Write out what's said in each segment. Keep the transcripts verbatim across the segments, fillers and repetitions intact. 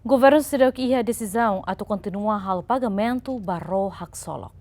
Governu seidauk iha desizaun atu kontinua halo pagamentu ba ró haksolok.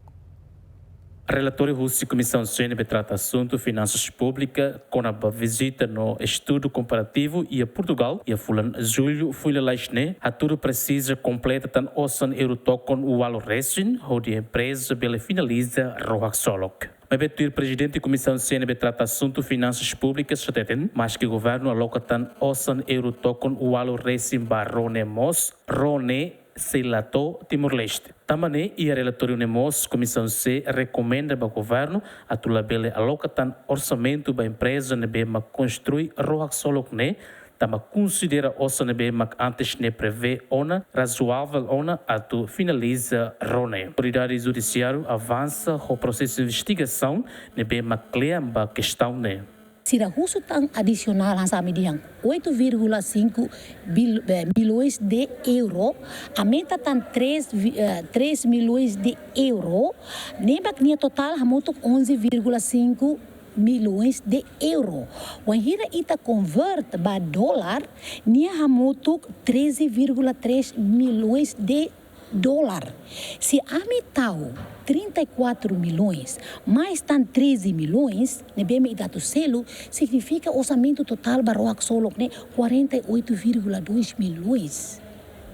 Relatóriu husi Komisaun C ne'ebé trata asuntu finansas públikas kona-ba vizita no estudu komparativu iha Portugal iha fulan Jullu foin lalais ne'e hatudu presiza kompleta tan osan euro tokon ualu resin hodi empreza bele finaliza ró haksolok. Maibé tuir Prezidente Komisaun C ne'ebé trata asuntu finansas públikas hateten, maski governu aloka tan osan euro tokon ualu resin ba ró ne'e mós, ró ne'e sei la to'o Timor-Leste. Tanba ne'e iha relatóriu ne'e mós Komisaun C rekomenda ba governu atu labele aloka tan orsamentu ba empreza ne'ebé mak konstrui ró haksolok ne'e, tanba konsidera osan ne'ebé mak antes ne'e prevee ona razoavel ona atu finaliza ró ne'e. Autoridade Judisiáriu avansa ho prosesu investigasaun ne'ebé mak kle'an ba kestaun ne'e. Sira husu tan adisionál hanesan ami dehan oito vírgula cinco bil-, eh, milhões de euro, aumenta tan três vi-, eh, três milhões de euro, ne'e mak nia totál hamutuk onze vírgula cinco milhões de euro. Wainhira ita convert ba dólar, nia hamutuk treze vírgula três milhões de dólar. Se ami tau trinta e quatro milhões mais tan treze milhões ne'ebé mak ita atu selu, signifika orsamentu totál ba ró haksolok ne'e quarenta e oito vírgula dois milhões.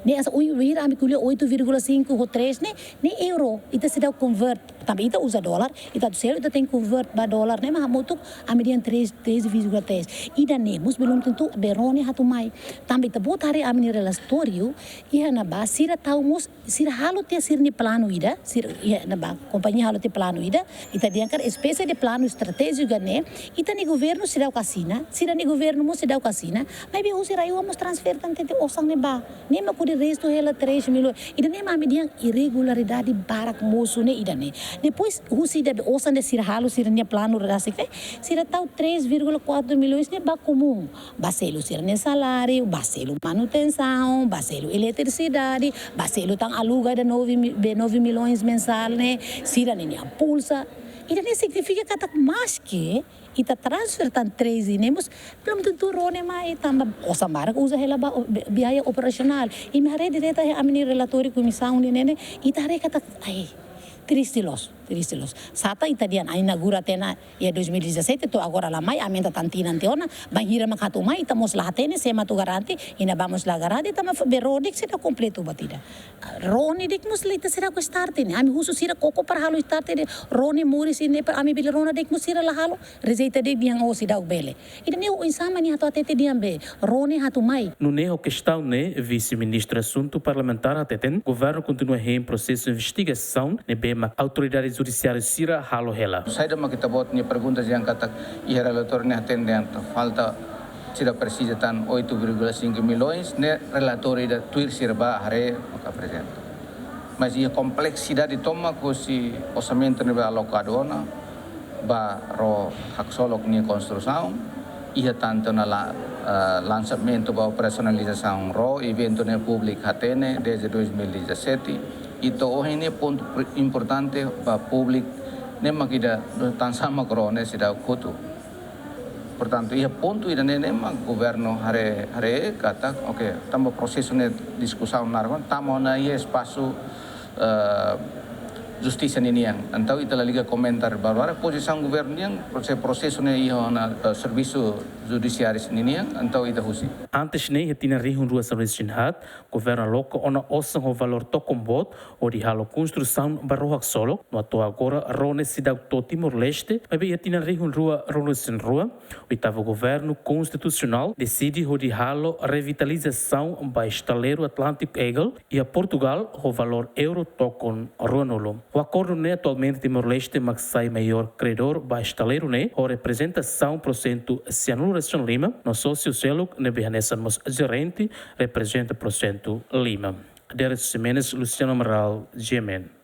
Ne'e hanesan wainhira ami ko'alia oito vírgula cinco ho três ne'e, ne'e euro. Ita seidauk convert. Tanba ita uza dólar, ita atu selu, ita tenke convert ba dólar ne'e mak hamutuk ami dehan três, treze vírgula três. Ida-ne'e mós belum tentu be ró ne'e atu mai. Tanba ita-boot haree ami-nia relatóriu, iha ne'ebá sira tau mós, sira halo tiha sira-nia planu ida, sira, iha ne'ebá kompañia halo tiha planu ida, ita dehan katak espésie de planu estratéjiku ne'e, ita-nia governu seidauk asina, sira-nia governu mós seidauk asina, maibé husi RAEOA mós transfere tan tiha osan ne'ebá. Ne'e mak hodi restu hela três milhões. Ida-ne'e mak ami dehan irregularidade barak mosu ne'e ida-ne'e. Depois, husi ida be osan ne'e sira halo, sira-nia planu rasik ne'e, sira tau três vírgula quatro milhões ne'e ba komún. Ba selu sira-nia saláriu, ba selu manutensaun, ba selu eletrisidade, ba selu tan aluga ida nove mi-, be nove milhões mensál ne'e, sira-nia pulsa. Ida-ne'e signifika katak maski ita transfere tan treze ne'e mós, belum tentu ró ne'e mai, tanba osan barak uza hela ba o-, bi-, biaya operasionál. Imi haree direta iha ami-nia relatóriu komisaun ne'e, ne'e, ita haree katak, ai, triste loos, triste loos. Sá ita dehan inaugura tiha ona iha dois mil e dezassete, to'o agora la mai, aumenta tan tinan tiha ona, bainhira mak atu mai, ita mós la hatene, sé mak atu garante, iha ne'ebá mós la garante, tanba be ró de'it seidauk kompletu buat ida. Ró ne'e de'it mós la ita seidauk start ne'e. Ami husu sira koko para halo start ne'e. Ró ne'e moris ne'e para ami bele rona de'it mós sira la halo. Rejeita de'it dehan ó seidauk bele. Ida-ne'e oinsá mak nia atu hatete dehan be ró ne'e atu mai. Nune'e ho kestaun ne'e, Vise-Ministru Asuntu Parlamentár hateten, governu kontinua hein prosesu investigasaun ne'ebé mak autoridade judisiária sira halo hela. Saida mak ita-boot nia pergunta dehan katak iha relatóriu ne'e hateten dehan falta sira presiza tan oito vírgula cinco milhões, ne'e relatóriu ida tuir sira bá haree maka aprezenta. Mas iha kompleksidade tomak husi orsamentu ne'ebé alokadu ona ba ró haksolok nia konstrusaun, iha tantu ona la-, eh, lansamentu ba operasionalizasaun ró, eventu ne'e públiku hatene desde dois mil e dezassete, i to'o ohin ne'e pontu pri-, importante ba públiku ne'e mak ida tansá mak ró ne'e seidauk kotu. Portantu, iha pontu ida-ne'e ne'e mak governu haree, haree katak, oke, tanba prosesu ne'e diskusaun narkon, tama ona iha espasu, eh, justisa ninian. Entaun ita la liga komentáriu barak, pozisaun governu nian, prose-, prosesu ne'e iha ona, eh, servisu judisiáriu ninian, entaun ita husi. Antes ne'e, iha tinan rihun rua sanulu-resin-haat, governu aloka ona osan ho valór tokon boot hodi halo konstrusaun ba ró haksolok, no to'o agora ró ne'e seidauk to'o Timor-Leste, maibé iha tinan rihun rua ruanulu-resin-rua, oitavu governu konstitusionál deside hodi halo revitalizasaun ba estaleiru Atlântico Eagle iha Portugal ho valór euro tokon ruanulu. Ho akordu ne'e atualmente Timor-Leste mak sai maiór kredór ba estaleiru ne'e ho reprezentasaun porsentu sianulu-resin-lima, no sósiu seluk ne'ebé hanesan mós jerente reprezenta porsentu lima. Derek Ximenes, Luciano Amaral, G M N.